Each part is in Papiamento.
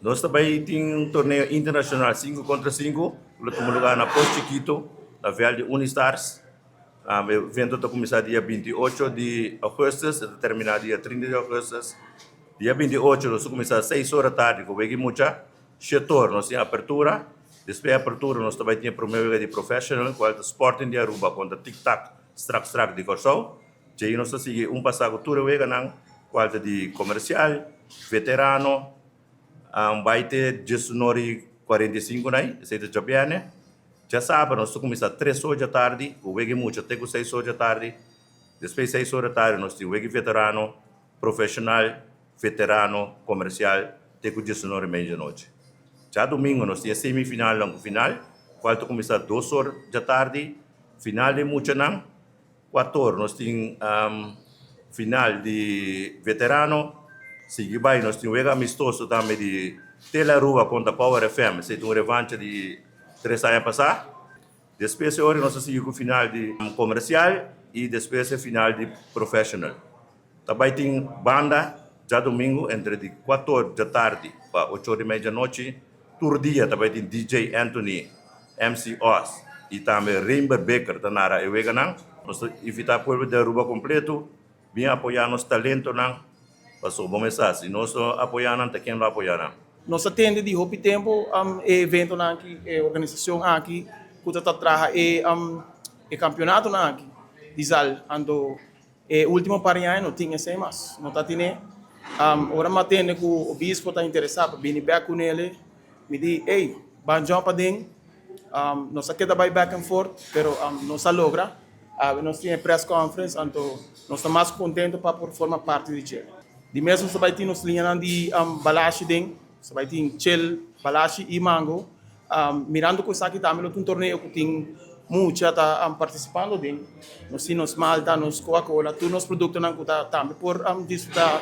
Nos ta bay tin un torneo internacional 5 contra 5 cu lo tuma lugar na Pos Chiquito, na veld di Unistars. E evento ta cuminsa dia 28 di augustus y ta termina dia 30 di augustus. Dia 28 nos ta cuminsa 6 ora tardi cu wega mucha, 7 or nos tin apertura. Despues di apertura nos ta bay tin e prome wega di professional cual ta Sporting di Aruba contra Tic Tac Strak Strak di Corsou. Djei nos ta sigui un pasa cu tur e weganan cual ta di comercial, veterano, bay te 19:45 nai, esey ta djabierne. Djasabra nos ta cuminsa 3 or dja tardi cu wega mucha te cu 6 or dja tardi. Despues 6 or dja tardi nos tin wega veterano, profesional, veterano, comercial te cu 19:30 djanochi. Djadomingo nos tin e semifinalnan cu final cual ta cuminsa 2 or dja tardi, final di muchanan. 4 or nos tin final di veterano, sigui bay nos tin wega amistoso tambe di Tele Aruba contra Power FM, esey ta un revancha di 3 aña pasa. Despues e ora nos ta sigui cu final di comercial y despues e final di professional. Ta bay tin banda djadomingo entre di 4 or djatardi pa 8 or di medianochi. Tur dia ta bay tin DJ Anthony, MC Oz y tambe Rainber Baker ta nara e weganan. Nos ta invita pueblo di Aruba completo bin apoya nos talentonan pasobra bo mester sa si nos no apoya nan ta ken lo apoya nan. Nos a tende di hopi tempo e eventonan aki, e organisacion aki cu ta ta traha e e campeonatonan aki di zal. Anto e ultimo par di aña no tin esey mas, no ta tine. Ora mi a tende cu obispo ta interesa pa bini bek cu nele, mi di, ey, ban jump aden. Nos a keda bay back and forth, pero nos a logra. Awe nos tin e press conference, anto nos ta mas cu contento pa por forma parti di dje. Di mes nos ta bay tin nos liñanan di balashi den, nos ta bay tin chel, balashi y mango. Mirando cu esaki tambe lo ta un torneo cu tin mucha ta participando den, nos tin nos malta, nos Coca-Cola, tur nos productonan cu ta tambe por disfruta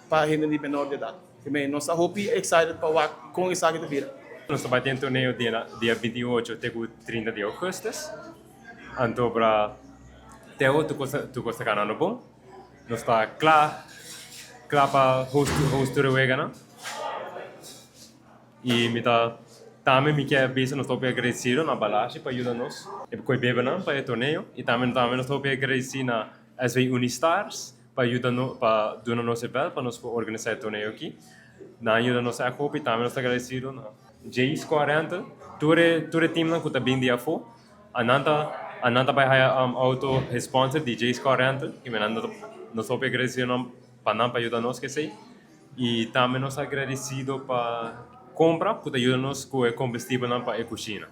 pa hende di menor di edad. Nos ta hopi excited pa wak con esaki ta bira. Nos ta bai tin torneo dia 28 te cu 30 di augustus. Anto pra Teo tur cos tur cos ta ganando bon. Nos ta cla cla pa host host tur e weganan. Y mi ta tambe mi kier bisa nos ta hopi agradecido na Balashi pa yuda nos e koe bebenan pa e torneo y tambe tambe nos ta hopi agradeci na SV Unistars pa yuda nos pa duna nos e bel pa nos por organisa e torneo aki. Nan a yuda nos ègt hopi y tambe nos ta agradecido na J's Car Rental tur e tur e teamnan ku ta bin di afó a nan ta a nan ta bai haya auto sponsor di J's Car Rental y nan nos ta hopi agradecido nan pa nan pa yuda nos ku esei. Y tambe nos ta agradecido pa compra cu ta yuda nos cu e combestibelnan pa e cushina.